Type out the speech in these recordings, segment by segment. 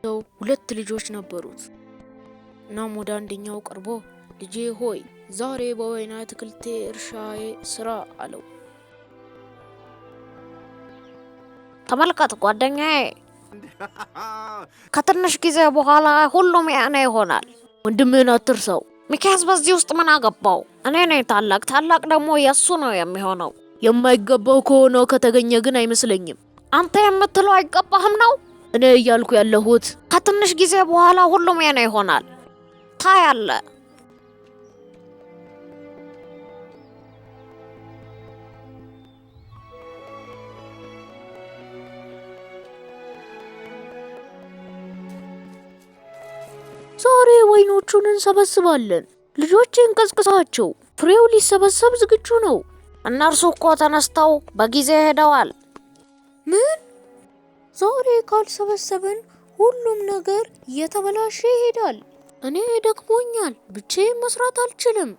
ሰው ሁለት ልጆች ነበሩት። እናም ወደ አንደኛው ቀርቦ ልጄ ሆይ ዛሬ በወይን አትክልቴ እርሻዬ ስራ አለው። ተመልከት ጓደኛዬ፣ ከትንሽ ጊዜ በኋላ ሁሉም የእኔ ይሆናል። ወንድምህን አትርሳው። ሚኪያስ በዚህ ውስጥ ምን አገባው? እኔ ነኝ ታላቅ። ታላቅ ደግሞ የእሱ ነው የሚሆነው። የማይገባው ከሆነ ከተገኘ ግን አይመስለኝም። አንተ የምትለው አይገባህም ነው። እኔ እያልኩ ያለሁት ከትንሽ ጊዜ በኋላ ሁሉም የኔ ይሆናል። ታያለህ። ዛሬ ወይኖቹን እንሰበስባለን። ልጆቼን ቀስቅሳቸው፣ ፍሬው ሊሰበሰብ ዝግጁ ነው። እነርሱ እኮ ተነስተው በጊዜ ሄደዋል። ምን? ዛሬ ካልሰበሰብን ሁሉም ነገር እየተበላሸ ይሄዳል። እኔ ደክሞኛል፣ ብቻዬን መስራት አልችልም።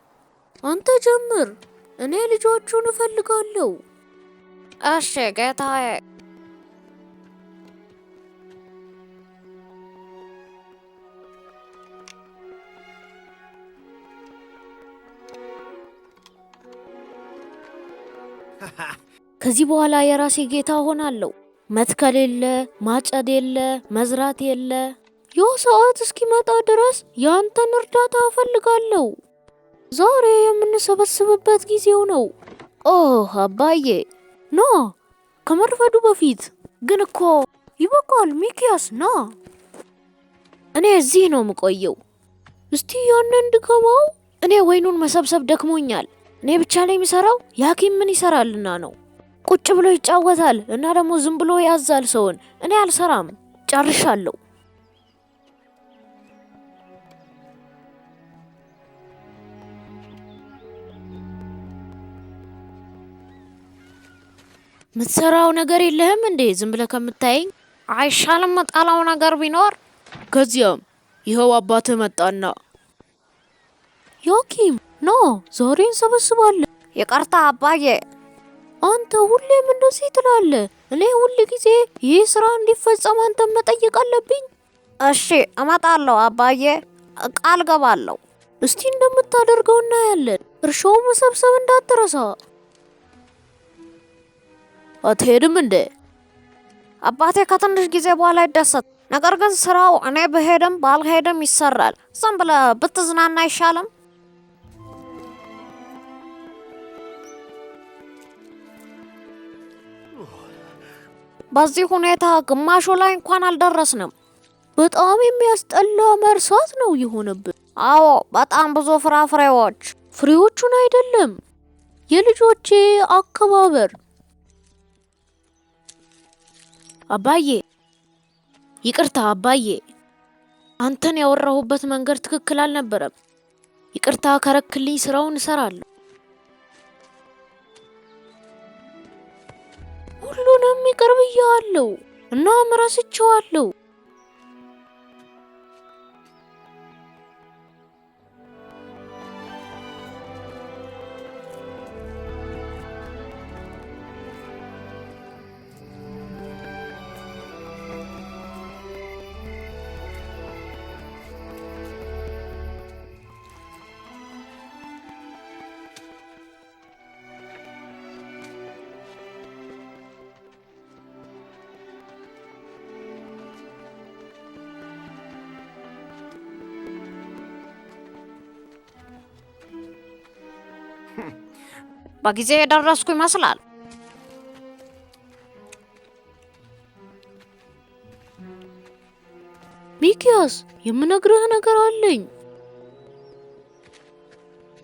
አንተ ጀምር፣ እኔ ልጆቹን እፈልጋለሁ። እሺ ጌታዬ። ከዚህ በኋላ የራሴ ጌታ ሆናለሁ። መትከል የለ፣ ማጨድ የለ፣ መዝራት የለ። ያ ሰዓት እስኪመጣ ድረስ ያንተን እርዳታ እፈልጋለሁ። ዛሬ የምንሰበስብበት ጊዜው ነው። ኦህ አባዬ፣ ና ከመርፈዱ በፊት። ግን እኮ ይበቃል። ሚኪያስ ና፣ እኔ እዚህ ነው የምቆየው። እስቲ ያንን ድገመው። እኔ ወይኑን መሰብሰብ ደክሞኛል። እኔ ብቻ ላይ የሚሰራው ያኪም ምን ይሰራልና ነው? ቁጭ ብሎ ይጫወታል እና ደግሞ ዝም ብሎ ያዛል ሰውን። እኔ አልሰራም፣ ጨርሻለሁ። ምትሰራው ነገር የለህም እንዴ? ዝም ብለህ ከምታየኝ አይሻልም? ጣላው ነገር ቢኖር። ከዚያም ይኸው አባትህ መጣና ያኪም ና ዛሬ እንሰበስባለን። ይቅርታ አባዬ። አንተ ሁሌም እንደዚህ ትላለህ። እኔ ሁል ጊዜ ይህ ስራ እንዲፈጸም አንተን መጠየቅ አለብኝ። እሺ እመጣለሁ አባዬ፣ ቃል ገባለሁ። እስቲ እንደምታደርገው እናያለን። እርሻው መሰብሰብ እንዳትረሳ። አትሄድም እንዴ? አባቴ ከትንሽ ጊዜ በኋላ ይደሰት። ነገር ግን ስራው እኔ ብሄድም ባልሄድም ይሰራል። ዝም ብለህ ብትዝናና አይሻልም? በዚህ ሁኔታ ግማሹ ላይ እንኳን አልደረስንም። በጣም የሚያስጠላ መርሳት ነው የሆነብን። አዎ፣ በጣም ብዙ ፍራፍሬዎች። ፍሬዎቹን አይደለም፣ የልጆቼ አከባበር። አባዬ፣ ይቅርታ አባዬ፣ አንተን ያወራሁበት መንገድ ትክክል አልነበረም። ይቅርታ ከረክልኝ፣ ስራውን እሰራለሁ። ሁሉንም ይቅር ብያለሁ እናም ረስቼዋለሁ። በጊዜ የደረስኩ ይመስላል። ሚኪያስ፣ የምነግርህ ነገር አለኝ።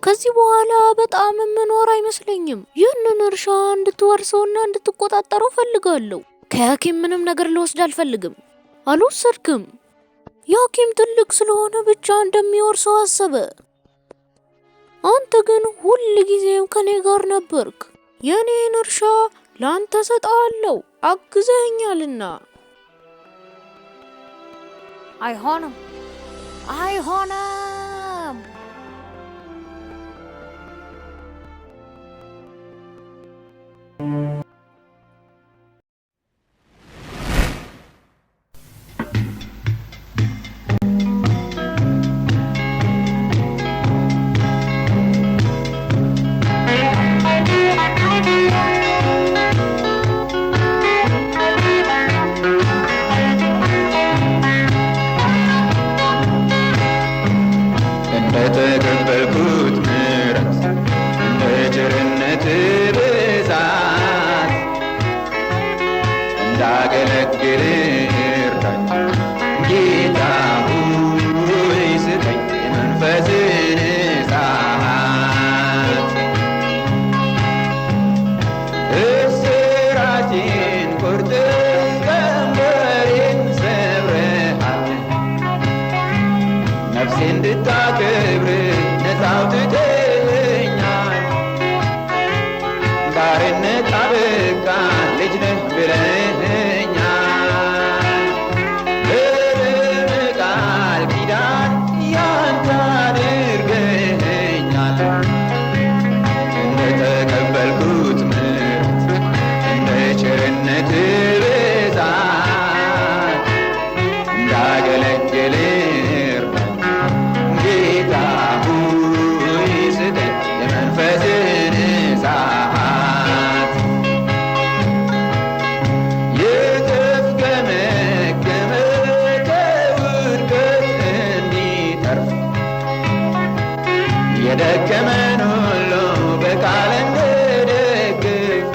ከዚህ በኋላ በጣም የምኖር አይመስለኝም። ይህንን እርሻ እንድትወርሰውና እንድትቆጣጠረው ፈልጋለሁ። ከያኪም ምንም ነገር ልወስድ አልፈልግም። አልወሰድክም። ያኪም ትልቅ ስለሆነ ብቻ እንደሚወርሰው አሰበ። አንተ ግን ሁል ጊዜም ከኔ ጋር ነበርክ። የኔን እርሻ ለአንተ ሰጠዋለሁ፣ አግዘኸኛልና። አይሆንም፣ አይሆንም። ጌታ ሆይ ስጠኝ የመንፈስን እሳት። እስራቴን ቆርጠህ ቀንበሬን ሰብረሃል። ነፍሴ እንድታከብር ነፃ አውጥተኸኛል። ባርነት አበቃ፣ ልጅ ነህ ብለኸኛል። በደምህ ቃል ኪዳን ያንተ አድርገኸኛል። እንደተቀበልኩት ምሕረት፣ እንደ ቸርነትህ ብዛት እንዳገለግል እርዳኝ። ጌታ ሆይ ስጠኝ የመንፈስህን እሳት። የተፍገመገመ ከውድቀት እንዲተርፍ፣ የደከመን ሁሉ በቃል እንድደግፍ፣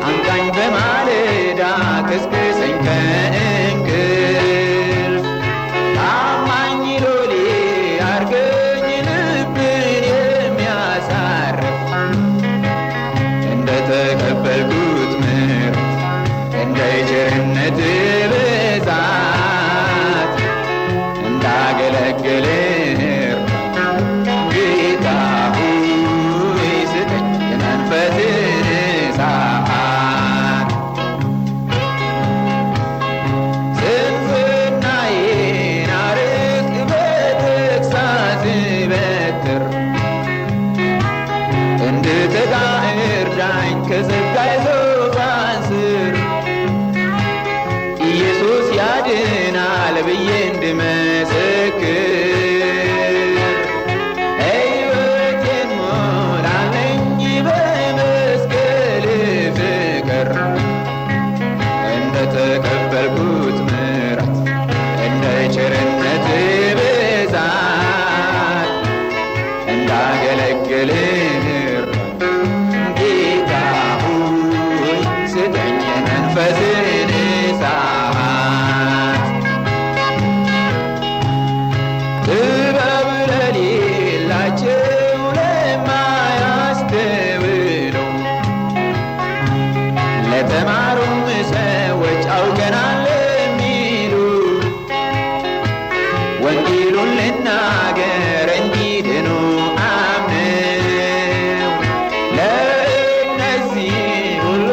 አንቃኝ በማለዳ፣ ቀስቅሰኝ ከእንቅልፍ። ታማኝ ሎሌ አርገኝ ልብን የሚያሳርፍ። እንደተቀበልኩት ምሕረት፣ እንደ ቸርነትህ ብዛት እንዳገለግል ጌታ ሆይ ስጠኝ የመንፈስህን እሳት። ስንፍናዬን አርቅ በተግሣጽ በትር፣ እንድተጋ እርዳኝ ከጸጋህ ዙፋን ስር። ኢየሱስ ያድናል ብዬ እንድመሰክር፣ ሕይወቴን ሞላልኝ በመስቀል ፍቅር። እንደተቀበልኩት ምሕረት፣ እንደ ቸርነትህ ብዛት እንዳገለግል ጌታ ሆይ ስጠኝ የመንፈስህን እሳት። ጥበብ ለሌላቸው፣ ለማያስተውሉ፣ ለተማሩም ሰዎች፣ አውቀናል የሚሉ፣ ወንጌሉን ልናገር እንዲድኑ አምነው። ለእነዚህ ሁሉ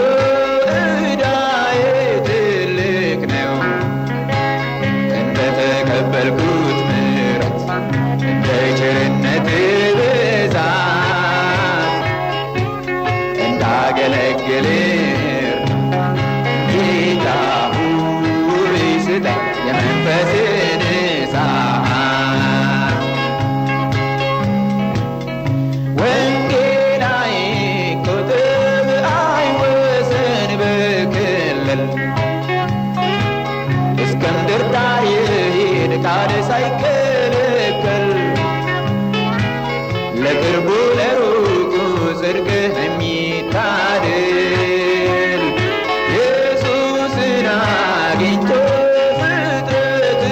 ዕዳዬ ትልቅ ነው። እንደተቀበልኩት ምሕረት፣ እንደ ቸርነትህ ብዛት እንዳገለግል ጌታ ሆይ ስጠኝ የመንፈስህን እሳት። ወንጌል አይቆጠብ፣ አይወሰን በክልል፣ እስከ ምድር ዳር ይሂድ ቃል ሳይከለከል። ለቅርቡ ለሩቁ ጽድቅህ የሚታደል፣ ኢየሱስን አግኝቶ ፍጥረት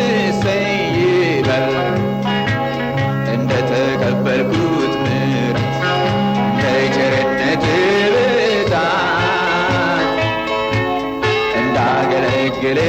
እሰይ ይበል። እንደተቀበልኩት ምሕረት፣ እንደ ቸርነትህ ብዛት እንዳገለግል